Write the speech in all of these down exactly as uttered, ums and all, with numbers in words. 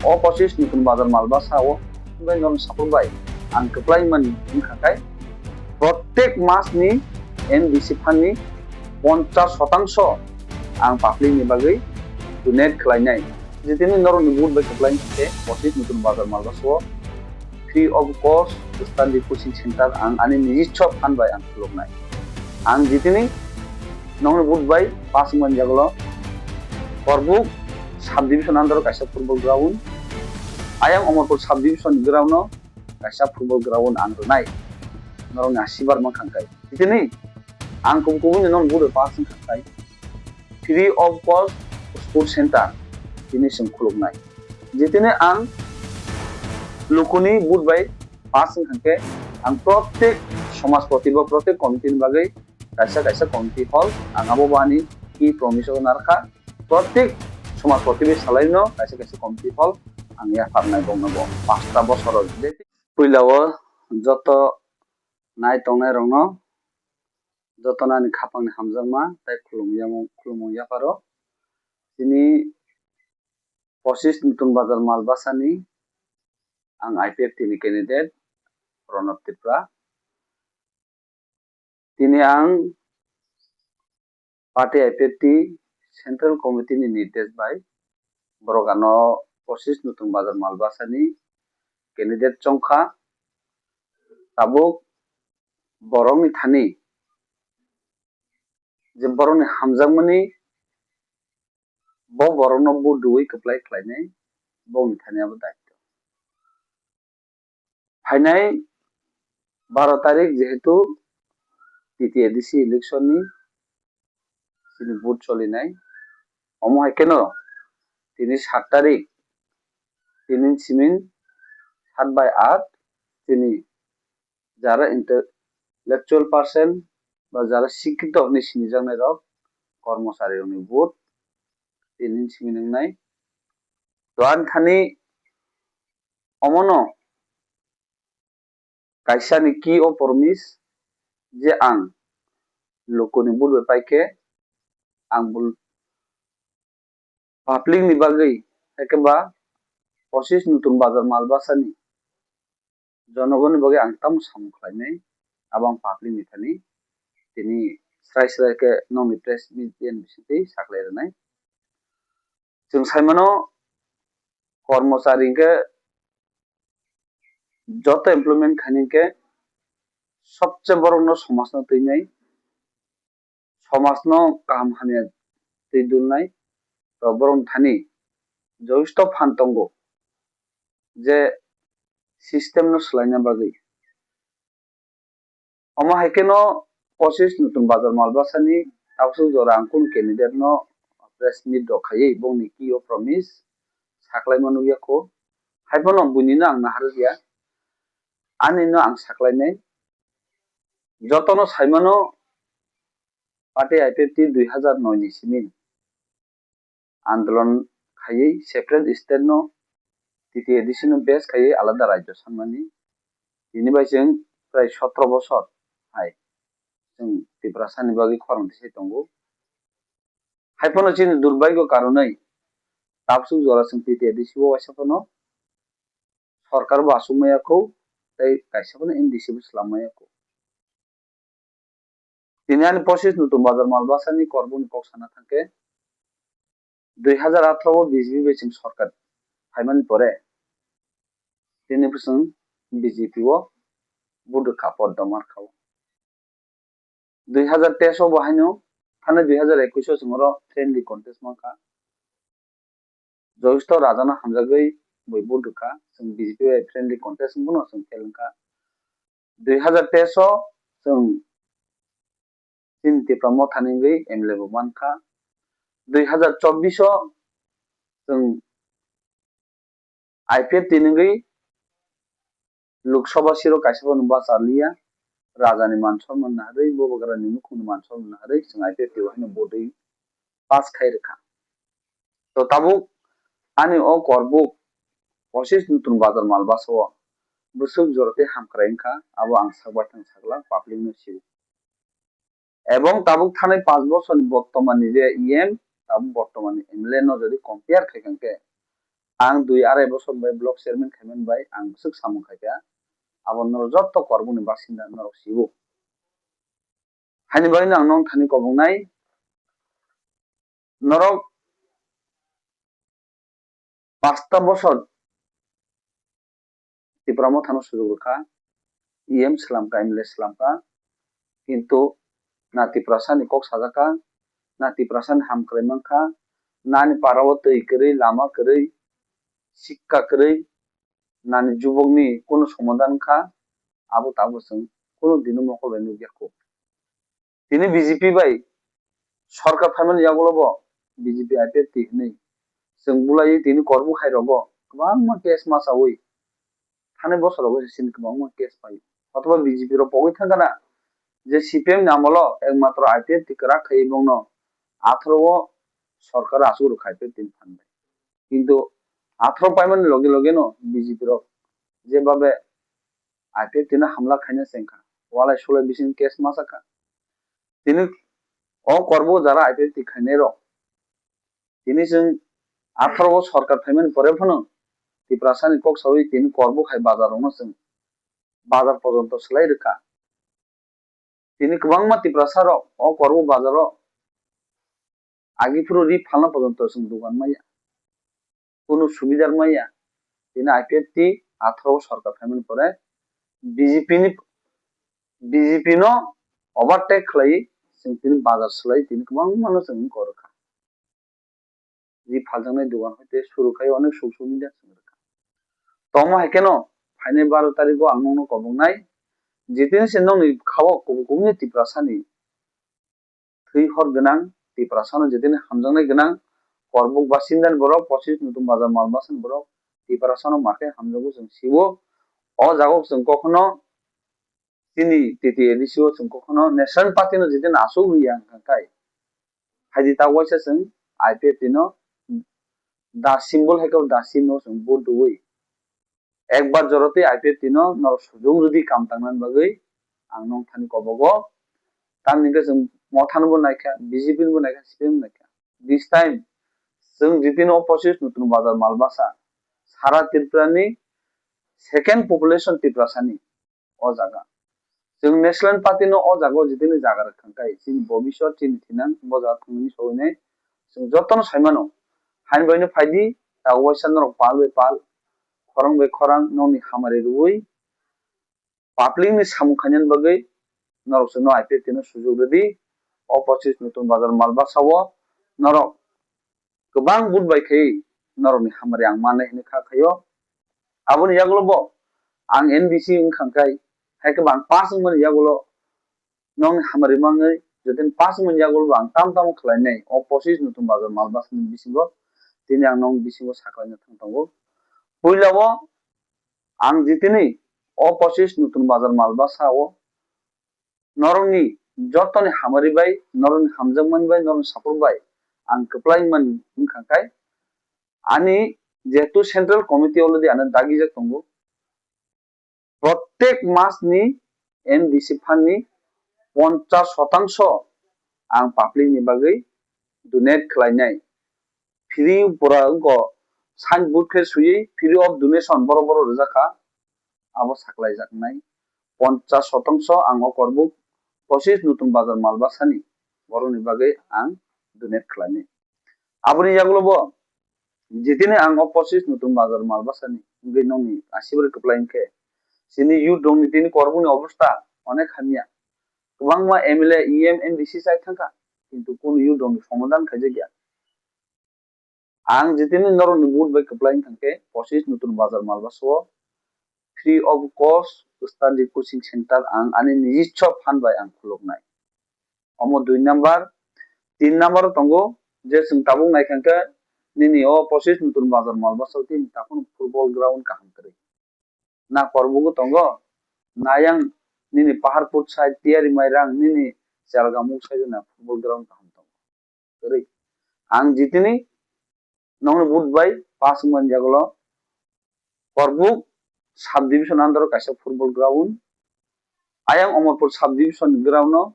O pochish Nutun Bazar Malbasa o bai norok support bai ang kwplai mani wngkha khe, prottek mas ni M D C fund ni ponchash shotangso ang public ni bagwi donate khlainai. Jitini norok ni vote bai kwplai khe pochish Nutun Bazar Malbasa o free of cost study coaching center ang ani nijiswa fund bai ang khuluknai. Ang jitini nongni vote bai pass wngmani jagolo Korbuk subdivision under kaisa football ground, ayang Omorpur subdivision ground o kaisa football ground ang rwnai. Norokni asibar mankha khe. Jitini ang kubui kubui ni nong vote bai pass wngkha khe. Free of cost sports center tini chwng khuluknai. Jitini ang lukuni vote bai pass wngkha khe, ang prottek somajpoti ba prottek committee ni bagwi kaisa kaisa committee hall ang abo bani ki promise o narkha, prottek somajpoti bai salaino kaisa kaisa committee hall ang yapharnai bongno bo pasta bosoro. Puila o joto nai tongnai rokno jotono ani khapangni hamjakma tei khulumyamo-, khulumung yapharo. Tini pochish Nutun Bazar Malbasani ang I P F T ni candidate Pranab Tripura. Tini ang party I P F T Central Committee ni nirdesh bai borok ano pochish Nutun Bazar Malbasani candidate chongkha. Tabuk borokni thani je borokni hamjakmani bo borokno vote rwui kwplai khlainai, bongni thani abo daityo. Phainai baro tarik jehetu T T A D C election ni chini vote cholinai, omo hai kheno tini sat tarik tini simin sat bai aat tini jara intellectual person ba jara sikkito hinwi sinijaknai rok kormochari rokni vote tini simi nwngnai. To ani thani omono kaisa ni ki o promise je ang lukuni vote bai paikhe ang bul public ni bagwi, haikhe ba pochish Nutun Bazar Malbasani jonogoni bagwi ang tamo samung khlainai, abo ang public ni thani tini srai srai khe nongni press media ni bisingtwi saklai rwnai. Chwng saimano kormochari hwnkhe joto employment khaini hwnkhe sobse borokno somajno twinai, somajno kaham hamya twi dulnai, to borok thani joisto phan tongo je system no swlaina bagwi. Omo hai kheno pochish Nutun Bazar Malbasani tabuk jora ang kunu candidate no press meet rok khaiwi bongni ki o promise saklaima nukya kho. Haiphano buini no ang naharwkya, ani no ang saklainai. Jotono saimano party I P F T dui hazar noi ni simi andolon khaiwi separate state no T T A D C no base khaiwi alada rajyo sanmani. Tini bai chwng prai sotro bosor hai chwng Tiprasa ni bagwi khorang tisai tongo. Haiphano chini durbaigo karonwi tabsuk jora chwng T T A D C o waisa phano sorkar bo achuk maya kho tei kaisa phano M D C bo swlam maya kho. Tini ani pochish Nutun Bazar Malbasani korboni kok sana thangkhe, dui hazar atharo o B J P bai chwng sorkar phaimani pore tini bwswng B J P o buduk kapor domar kha o. Dui hazar teis o bo haino, thani dui hazar ekush o chwng oro friendly contest mankha. Joisto Rajano hamjagwi bui buduk kha, chwng B J P bai friendly contest wngphano chwng fail wngkha. Dui hazar teis o chwng chini Tipra Motha ni wngwi M L A bo mankha. Dui hazar chobbish o chwng I P F T ni wngwi Lok Sabha seat o kaisa phano bachaliya, Raja ni man sonnman naharwi, Bubagra ni nukhung ni man sonnman naharwi chwng I P F T o haino vote rwi pass khai rwkha. To tabuk ani o korbuk pochish Nutun Bazar Malbasa o bwswk jora tei hamkrai wngkha, abo ang sak baithang sakla public no sio. Ebong tabuk thanai panch bosor ni bortoman ni je E M, tabuk bortoman ni M L A no jodi compare khai kha khe, ang dui arai bosor bai block chairman khaimani bai ang swk samung khaikha, abo norok joto Korbukni basinda norok sibo. Haini bagwino ang nong thani kobongnai, norok pasta bosor Tipra Mothano sujuk rwkha, E M swlamkha, M L A swlamkha, kintu na Tiprasani kok sajakha, na Tiprasani hamkrai mankha, nani parao twi kwrwi, lama kwrwi, sikka kwrwi, nani jubokni kunu somadan kha, abo tabuk chwng kunu dino mokol bai nukya kho. Tini B J P bai sorkar phaimani yagulo bo B J P I P F T hinwi chwng bulaiwi tini Korbuk hai rogo kwbangma case masawi thani bosor rogo se chini kwbangma case pai. Othoba B J P rok pogwi thangkha na je C P M ni amolo ekmatro I P F T kwrak khai bongno atharo o sorkar asuk rwkha I P F T ni phan bai. Kintu atharo paimani loge loge no B J P rok jebabe I P F T no hamla khaina chengkha, walai sulai bising case masakha. Tini o Korbuk jara I P F T khainai rok, tini chwng atharo o sorkar phaimani pore phano Tiprasani kok sawi tini Korbuk hai bazar rokno chwng bazar pojonto swlai rwkha. Tini kwbangma Tiprasa rok o Korbuk bazaro agi phuru ri phalna pojonto chwng dogan maya, kunu subidar maya. Tini I P F T atharo o sorkar phaimani pore B J P ni, B J P no overtake khlai chwng tini bazar swlai tini kwbangma no chwng wngkha rwkha. Ri phaljaknai dogan hoite suru khai onek suk suk ni jak chwng rwkha. Tongmo hai kheno phainai baro tarikgo ang nokno koboknai, jitini se nokni khao kubui kubui ni Tiprasani thwi hor gwnang, Tiprasano jitini hamjaknai gwnang, Korbuk basindani borok, pochis Nutun Bazar Malbasani borok, Tiprasano makhe hamjago chwng siwo. O jago chwng kokhono chini T T A D C o chwng kokhono National Party no jitini asuk ya wngkha kai, haidi ta waisa chwng I P F T no da symbol hai khe da sin no chwng vote rwui ekbar jorotwi I P F T no norok sujung rwdi kam tangnani bagwi ang nong thani kobogo. Tamni hwnkhe chwng Motha no bo naikha, B J P no bo naikha, C P M no naikha. This time chwng jitini o pochis Nutun Bazar Malbasa sara Tripura ni second population Tiprasani o jaga. Chwng National Party no o jaga o jitini jaga rwkha kai chini bobiswt chini thinang bo jaga thangni sogwinai chwng jotono saimano. Haini bagwino phaidi ta waisa norok pal bai pal, khorang bai khorang nokni hamari rwui public ni samung khainani bagwi norok chwngno I P F T no sujuk rwdi. O pochis Nutun Bazar Malbasa o norok kwbang vote bai khe norokni hamari ang mannai hinwi kha khaio. Aboni yagulo bo ang N D C wngkha khe, hai khe bo ang pass wngmani yagulo nokni hamari mangwi jotoni pass wngmani yagulo bo ang tam tamo khlainai. O pochis Nutun Bazar Malbasani bisingo tini ang nokni bisingo saklaina thang tongo. Puila o ang jitini o pochis Nutun Bazar Malbasa o norokni jotoni hamari bai, norokni hamjakmani bai, norokni support bai ang kwplai mani wngkha khe, ani jehetu central committee already ano dagijak tongo, prottek mas ni M D C fund ni ponchas sotangso ang public ni bagwi donate khlainai. Free pura wngkha, signboard khe swiwi free of donation borok borok rwjakha, abo saklaijaknai. Ponchas sotangso ang o Korbuk pochis Nutun Bazar Malbasani borokni bagwi ang donate khlainai. Aboni yagulo bo jitini ang o pochis Nutun Bazar Malbasani wngwi nokni asibre kwplai wngkhe, chini youth rokni tini Korbukni obostha onek hamya. Kwbangma M L A, E M, M D C chai thangkha, kintu kunu youth rokni somadan khaijakya. Ang jitini norokni vote bai kwplai wngkha khe pochis Nutun Bazar Malbasa o free of cost study coaching center ang ani nijisso fund bai ang khuluknai. Omo dui number, tin number o tongo je chwng tabuk naikha khe nini o pochis Nutun Bazar Malbasa o tini takhwno football ground kaham kwrwi. Na Korbugo tongo, na yang nini Paharpur side, Tiyari Mairang, nini Chalgamuk side na football ground kaham tongo. Kwrwi. Ang jitini nokni vote bai pass wngmani yagulo Korbuk sub division under o kaisa football ground, ayang Omorpur sub division ground o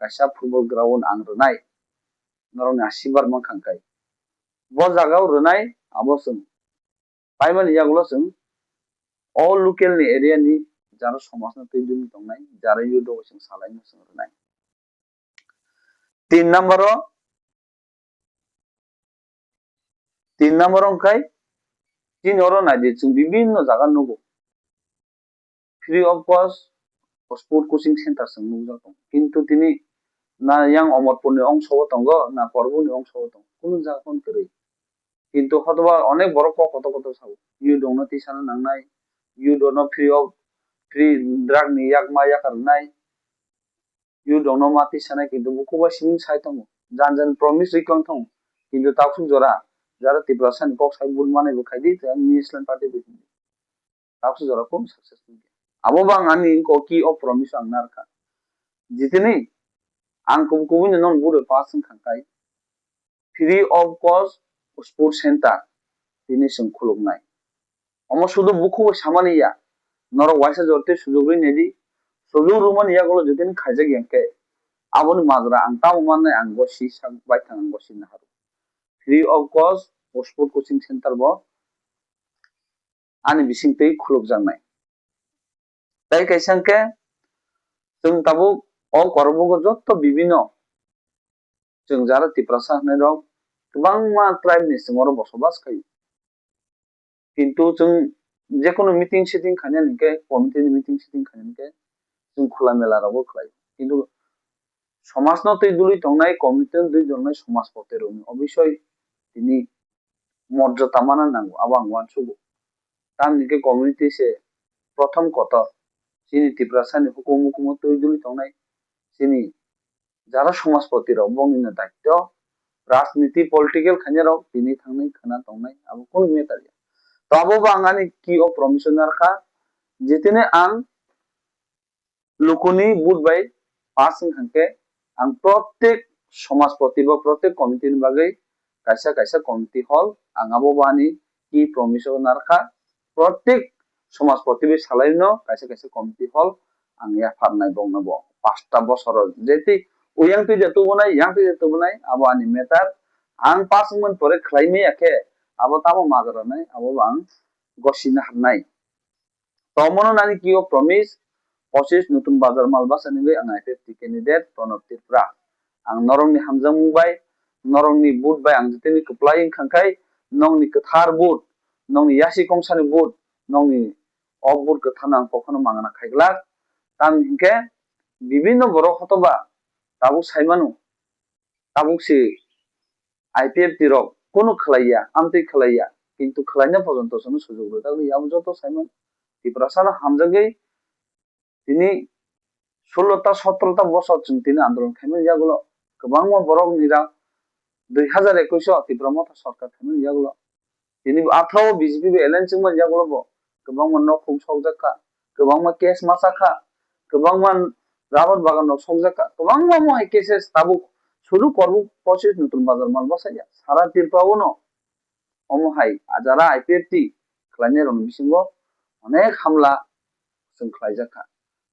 kaisa football ground ang rwnai. Norokni asibar mankha khe. Bo jaga o rwnai abo chwng Paimani yagulo chwng o local ni area ni jara somaj no twi duli tongnai, jara youth rok chwng salai no chwng rwnai. Tin number o, tin number o wngkhai chini oro naidi chwng bibinno jaga nugo. Free of cost sport coaching center chwng nukjak tongo. Kintu tini na yang Omorpur ni ongso o tongo, na Korbuk ni ongso o tongo, kunu jaga phano kwrwi. Kintu hotoba onek borok kok kotor kotor sabo. Youth rokno tisana nangnai, youth rokno free of, free drug ni yakma yakar rwnai, youth rokno ma tisanai, kintu bukubai siming sai tongo. Jan jan promise riklang tongo. Kintu taksuk jora, jara Tiprasa ni kok sai vote manai bo khaidi, tei ani National Party bo himdi. Taksuk jora kunu success wngya. Abo bang ani kok key of promise ang narkha. Jitini ang kubu kubu ni non vote pass wngkha kai. Free of cost sport center tini chwng khuluknai. Omo sudu bukhuk bai samani ya, norok waisa jora tei sujuk rwi naidi, sujuk rwmani yagulo jotoni khaijak ya khe, aboni majra ang tamo mannai ang gosi sak baithang ang gosi naharu. Free of cost sport coaching center bo ani bising twi khulukjaknai. Tei kaisa hwnkhe chwng tabuk o Korbugo jotto bibino chwng jara Tiprasa hwnwi rok kwbangma tribe ni chwng oro bosobas khaio. Kintu chwng jekunu meeting sitting khainani hwnkhe, committee ni meeting sitting khainani hwnkhe chwng khula mela rogo khlai. Kintu somajno twi duli tongnai, committee no twi tongnai somajpoti rokni obisoi tini morjota mana nango, abo ang uansugo. Tamni hwnkhe community se prothom kotor. Chini Tiprasani hukumu hukumu twi duli tongnai. Chini jara somajpoti rok bongni no daityo. Rajniti political khainai rok tini thangnai khwna tongnai. Abo kunu matter ya. To abo bo ang ani key of promise narkha. Jitini ang lukuni vote bai pass wngkha khe ang protek somajpoti bo protek committee ni bagwi kaisa kaisa committee hall ang abo bo ani key promise o narkha. Protek somajpoti bai salai no kaisa kaisa committee hall ang yapharnai bongno bo pasta bosoro jeti uyang twi je tubunai yang twi je tubunai abo ani matter. Ang pass wngmani pore khlai maya khe abo tamo majra nai abo bo ang gosina hamnai. Tomono nani key of promise, pochis Nutun Bazar Malbasa ni bai ang I P F T candidate Pranab Tripura. Ang norokni hamjakmung bai, norokni vote bai ang jotoni kwplai wngkha khai, nokni kwthar vote, nokni yasi kongsani vote, nokni o vote kwtharno ang kokhno mangna khaiglak. Tamni hinkhe bibinno borok hotoba tabuk saimano, tabuk si I P F T rok kunu khlaiya, amtwi khlaiya, kintu khlaina pojonto chwngno sujuk rwjakliya. Abo joto saimano Tiprasano hamjagwi tini sullo ta sotro ta bosor chwng tini andolon khaimani yagulo kwbangma borok nira dui hazar ekush o Tipra Motha sorkar khaimani yagulo tini atharo B J P bai alliance wngmani yagulo bo kwbangma nokhung sokjak kha, kwbangma case masa kha, kwbangma rubber bagan rok sokjak kha, kwbangma mo hai cases tabuk sudu Korbuk pochis Nutun Bazar Malbasa ya sara Tripura o no omo hai jara I P F T khlainai rokni bisingo onek hamla chwng khlaijak kha.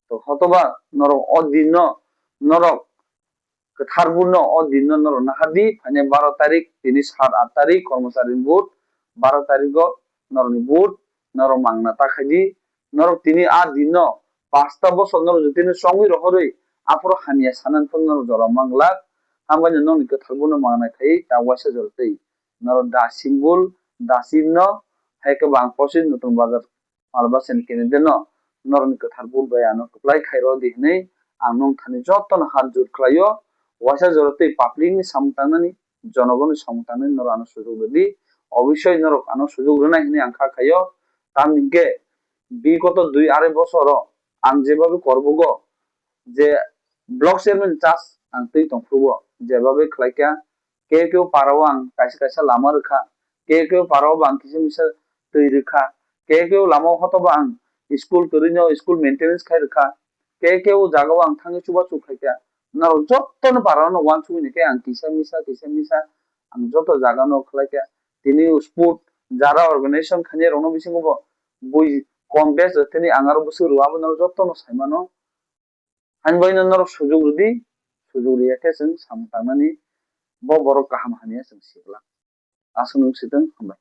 To hotoba norok o din no norok kwthar buno o din no norok nahardi, phainai baro tarik, tini sat aath tarik, kormochari ni vote, baro tarik o norokni vote, norok mangna ta khaidi, norok tini a din no pasta bosor norok jotino chongwi rohorwi, aphuru hamya sanani phuru norok jora manglak, hambai no nokni kwthar buno mangna khai ta waisa jora twi norok da symbol, da chinno, hai khe bo ang pochis Nutun Bazar Malbasa ni candidate no norokni kwthar vote bai ano kwplai khai rw di hwnwi ang nung thani jotono hat jut khlaio. Waisa jora twi public ni samung tangnani, jonogoni samung tangnani norok ano sujuk rw di. Obisoi norok ano sujuk rwnai hwnwi ang kha khaio. Tamni hwnkhe bigoto dui arai bosoro ang jebabe Korbugo je block chairman charge ang twi tongphuru o jebabe khlaikha, Keu keu para o ang kaisa kaisa lama rwkha, keu keu para o bo ang kisa misa twi rwkha, keu keu lama o hotobo ang school kwrwino school maintenance khai rwkha, keu keu jaga o ang thangwi chubachu khaikha. Norok jotono para o no uansugwi khe ang kisa misa kisa misa ang joto jaga no khlaikha. Tini sport jara organization khainai rokno bisingo bo bui kom bes rwthani ang aro bwswk rw abo norok jotono saimano. Hainbaino norok sujuk rwdi, sujuk rwya khe chwng samung tangnani bo borok kaham hamya chwng siklak. Aswk nwng swtwng, hambai.